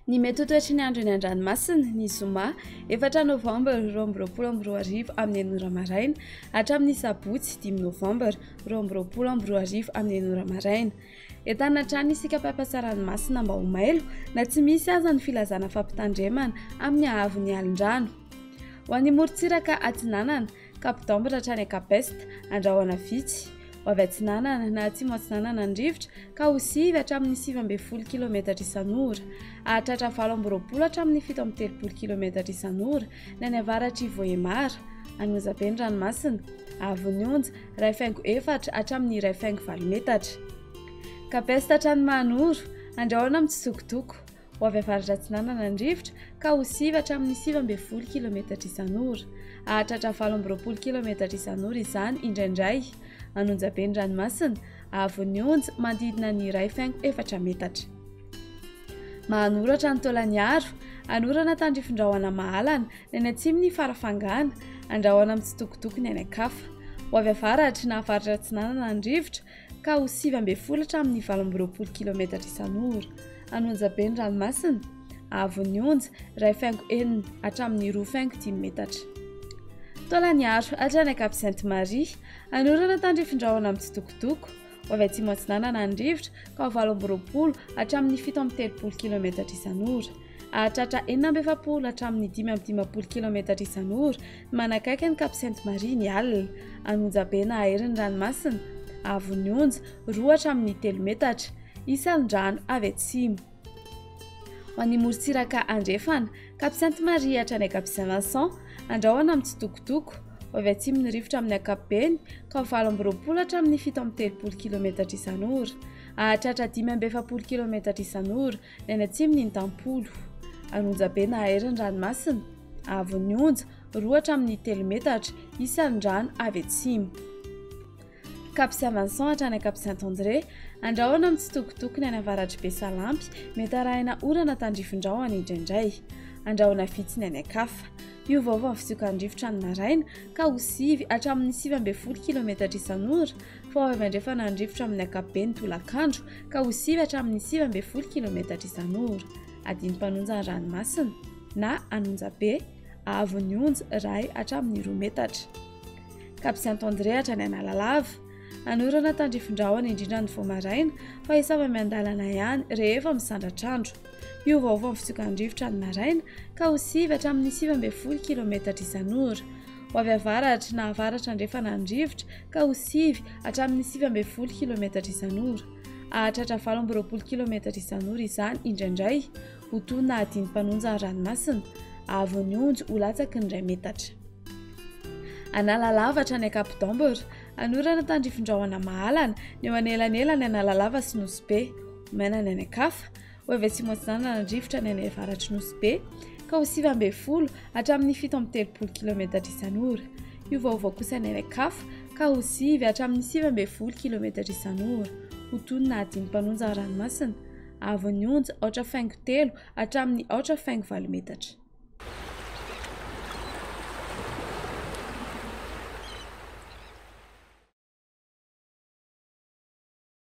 Ny mety ho toetry ny andro eny an-dranomasina, ny zoma efatra novambra 2022 amin'ny enina ora maraina hatramin'ny sabotsy dimy novambra 2022 amin'ny enina ora maraina. Entanina hatrany isika mpampiasa ranomasina mba ho mailo na tsy misy aza ny filazana fampitandremana amin'ny haavon'ny alin-drano. Ho an'ny morontsiraka atsinanana, Cap d'Ambre hatrany Cap Est, andrahona vitsy. Ho avy atsinanana na atsimo atsinanana ny rivotra ka ho sivy hatramin'ny 19 kilometatra isan'ora. Hahatratra 28 hatramin'ny 37 kilometatra isan'ora ny any avaratr'i Vohemar, An'Onjabe ny ranomasina. Haavon'ny onja, 1,4 hatramin'ny 1,8 metatra. Cap Est hatrany Mahanoro, andrahona mitsitokotoko. Ho avy avaratra atsinanana ny rivotra ka ho sivy hatramin'ny 19 kilometatra isan'ora. Hahatratra 28 kilometatra isan'ora izany indraindray. An'Onjabe ny ranomasina, haavon'ny onja manodidina ny 1,4 metatra. Mahanoratra ny Taolagnaro, anorana tandrifin-drahona mahalana ny any atsimon'i Farafangana, andrahona mitsitokotoko ny any an-kafa. Ho avy avaratra na avaratra atsinanana ny rivotra ka ho 19 hatramin'ny 28 kilometatra isan'ora. An'Onjabe ny ranomasina, haavon'ny onja, 1,6 hatramin'ny 2,5 metatra. Taolagnaro hatrany Cap Sainte Marie, anorana tandrifin-drahona mitsitokotoko. Ho avy atsimo atsinanana ny rivotra ka ho 28 hatramin'ny 37 kilometatra isan'ora. Hahatratra 46 hatramin'ny 55 kilometatra isan'ora ny manakaiky an'i Cap Sainte Marie ny alina. An'Onjabe na hahery ny ranomasina, haavon'ny onja, 2 hatramin'ny 3 metatra. Isan'ny avy atsimo. Ho an'ny morontsiraka andrefana, Cap Sainte Marie hatrany Cap Saint Vincent, andrahona mitsitokotoko. Ho avy atsimo ny rivotra amin'ny ankapobeny ka ho 28 hatramin'ny 37 kilometatra isan'ora. Hahatratra 45 kilometatra isan'ora ny any atsimon'ny Intampolo. An'Onjabe na hahery ny ranomasina, haavon'ny onja, 2 hatramin'ny 3 metatra, isan'ny rano avy atsimo. Cap Saint Vincent hatrany Cap Saint André, andrahona mitsitokotoko ny any avaratr'i Besalampy, mety arahina orana tandrifin-drahona indraindray. Andrahona vitsy ny any an-kafa. Hiovaova ny fitsokan-drivotra ny maraina ka ho sivy hatramin'ny 19 kilometatra isan'ora, fa ho avy andrefana ny rivotra amin'ny ankapobeny tolakandro ka ho sivy hatramin'ny 19 kilometatra isan'ora. Adin'ny-mpanonja ny ranomasina na an'Onjabe, haavon'ny onja iray hatramin'ny roa metatra. Cap Saint André hatrany Analalava. Anorana tandrifin-drahona indrindra ny vao maraina fa hisava miandalana ihany rehefa misandratr'andro. Hiovaova ny fitsokan-drivotra ny maraina ka ho sivy hatramin'ny 19 kilometatra isan'ora. Ho avy avaratra na avaratra andrefana ny rivotra ka ho sivy hatramin'ny 19 kilometatra isan'ora. Hahatratra 28 kilometatra isan'ora izany indraindray. Ho toa na adin'ny-mpanonja ny ranomasina, haavon'ny onjy ho latsaky ny iray metatra. Analalava hatrany Cap d'Ambre, anorana tandrifin-drahona mahalana ny eo anelanelan'i Analalava sy Nosy Be. Maina ny any an-kafa, ho avy atsimo atsinanana ny rivotra ny any avaratr'i Nosy Be, ka ho 19 hatramin'ny 37 kilometatra isan'ora. Hiovaova kosa ny any an-kafa, ka ho 9 hatramin'ny 19 kilometatra isan'ora. Ho toy ny nahadino mpanonja ny ranomasina, haavon'ny onja aotra faingo telo hatramin'ny aotra faingo valo metatra.